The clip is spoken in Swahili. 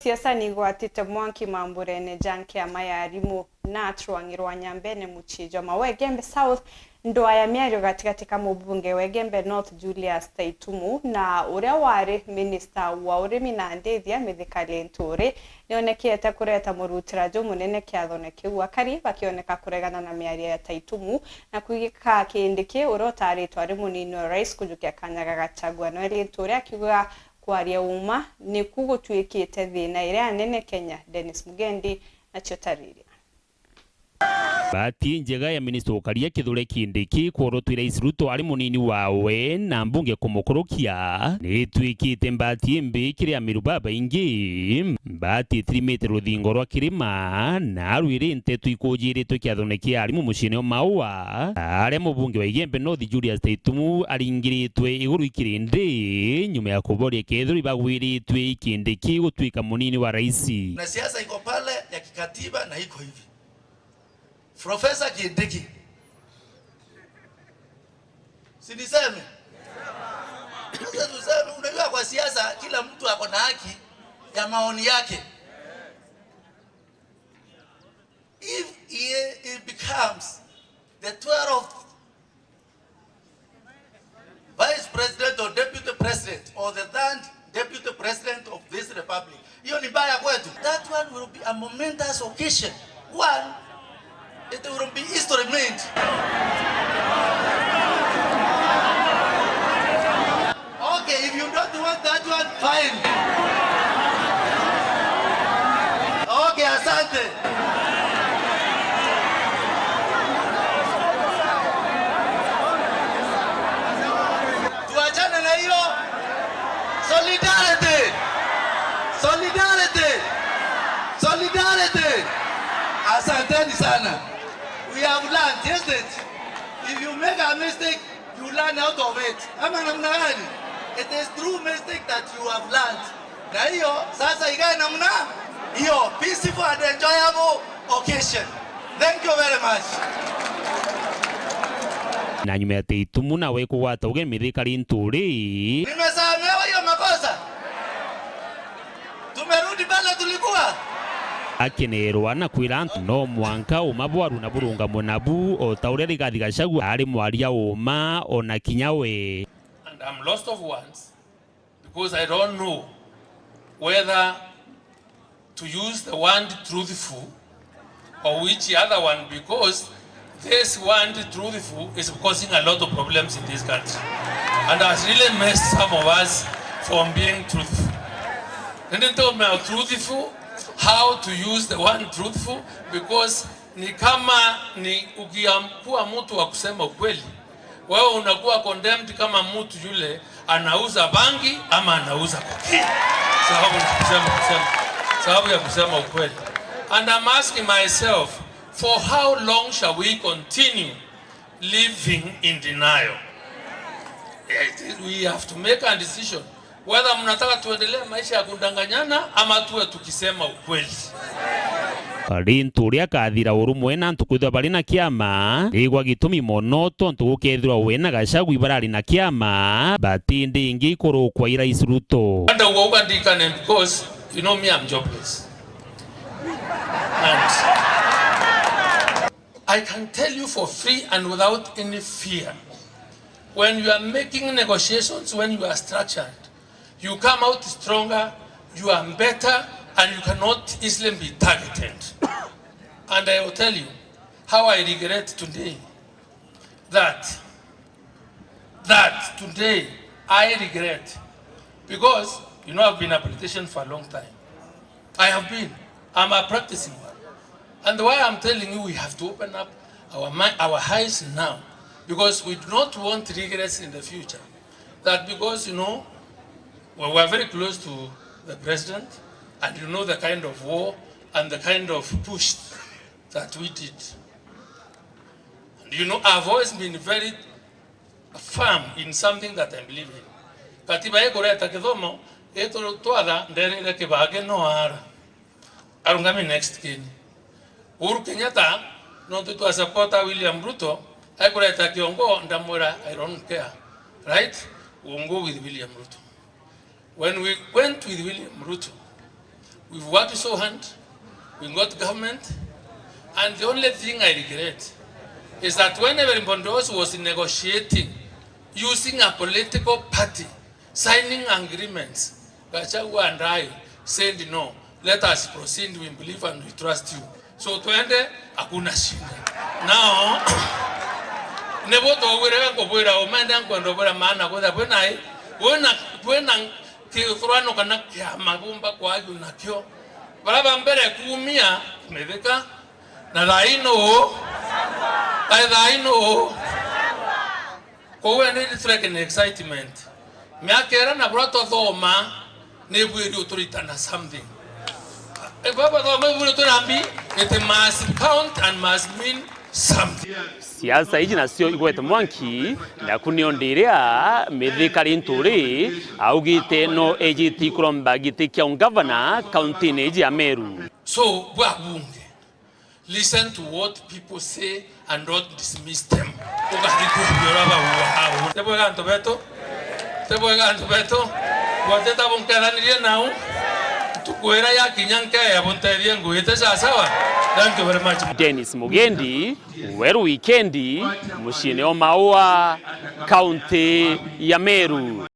Siasa nigwatite mwanki mamburene janke ama ya arimu na truangi rwa Nyambene muchijo mawegembe South ndoa ya miario gatigati ka mubunge Wegembe North Julius Taitumu na uria wari minister wa urimi na ndithia Mithika Linturi nionekete kureta murutirajo munene kiathone kiu akari bakioneka kuregana na miario ya Taitumu na kuigika Kindiki uria utaritwo ari munini wa rais kujukia kanyaga Gachagua. No Linturi akiuga kwaria uma niku gutwikite thina iria nene Kenya. Dennis Mugendi nacio tariria. Bahati njega ya minista ukaria Kithure Kindiki kworotwi Rais Ruto ari munini wawe na mbunge kumukurukia nitwikite mbati imbi kiri amiru baba ingi mbati itirimite ruthingo rwa kirima na rwiri ntetu ikujiritwe kiathone kia arimu muciini o Maua aria mubunge wa Igembe North Julius Taitumu aringiritwe iguru ikirindi nyuma ya kuboria kethirwa ibagwiritwe Kindiki gutwika munini wa raisi. Na siasa iko pale ya kikatiba na iko hivi. Profesa Kindiki, si niseme? Sasa tuseme, unajua kwa siasa kila mtu ako na haki ya maoni yake. If he becomes the 12th vice president or deputy president or the third deputy president of this republic, hiyo ni baya kwetu. That one will be a momentous occasion. One, it will be history made. Okay, if you don't want that one, fine. Okay, asante. Tuachane na hiyo. Solidarity. Solidarity. Solidarity. Asanteni sana. We have learned, isn't it? If you make a mistake, you learn out of it. Ama namna gani? It is through mistake that you have learned. Na hiyo sasa ikae namna hiyo, peaceful and enjoyable occasion. Thank you very much. Na nyuma ya Taitumu nawe kugwata ugeni Mithika Linturi. Nimesamehewa hiyo makosa. Tumerudi pale tulikuwa. Akenerwa na kwira antu no mwanka uma bwaru na burungamo nabu o ta uria Rigathi Gachagua ari mwaria uma ona kinya we. And I'm lost of words because I don't know whether to use the word truthful or which other one, because this word truthful is causing a lot of problems in this country and has really messed some of us from being truthful. And then told me truthful, how to use the word truthful, because ni kama ni ukiamkuwa mtu wa kusema ukweli, wewe unakuwa condemned kama mtu yule anauza bangi ama anauza cocaine. Sababu ya kusema, sababu ya kusema ukweli. And I'm asking myself, for how long shall we continue living in denial? We have to make a decision whether mnataka tuendelee maisha ya kudanganyana ama tuwe tukisema ukweli. Linturi akathira urumwe na antu kwithirwa bari na kiama igwa gitumi mono tontu gukethirwa we na Gachagua ibarari na kiama batindi ingi ikurukwa Rais Ruto. Anda uandikane because you know me, I'm jobless. And I can tell you for free and without any fear, when you are making negotiations, when you are structured, you come out stronger, you are better, and you cannot easily be targeted. And I will tell you how I regret today that today I regret, because you know I've been a politician for a long time. I have been. I'm a practicing one. And why I'm telling you we have to open up our eyes now, because we do not want regrets in the future. That because, you know, well, we are very close to the president, and you know the kind of war and the kind of push that we did. And you know, I've always been very firm in something that I believe in. Katiba yekureta kithomo etutwatha nderire Kibaki no ara arungami next kini. Uhuru Kenyatta no tutwa supporter William Ruto ekureta kiongo ndamwira I don't care. Right? We'll go with William Ruto. When we went with William Ruto, We've worked so hard, we got government, and the only thing I regret is that whenever Mpondos was negotiating using a political party, signing agreements, Gachagua and I said no, let us proceed, we believe and we trust you. So twende, hakuna shida. Now, nebo towire nkubwira umende nkwenda ubwira maana kwitha bwina bwina bwina kithurano kana kiama bumba kwaju nakio bara ba mbere kumia mithika na thaino ai thaino koguo ni tureke ni excitement miaka ira na bura twathoma ni bwiri uturitana something. Baba thoma bwiri turambi, it must count and must mean something. Siasa iji nacio igwete mwanki na kunio ndiria mithikari nturi augite no ejiti kuromba giti kia ungavana kaunti-ini iji ya Meru. So bwabunge, listen to what people say and don't dismiss them. Ugathikubiora tebwega antu betu, tebwega antu betu gwateta bunkeranirie nau tukwira yakinya nkeya bunterie nguite sasawa. Thank you very much. Dennis Mugendi, Weru Wikendi, muciĩ-inĩ wa Maua, kaunti ya Meru.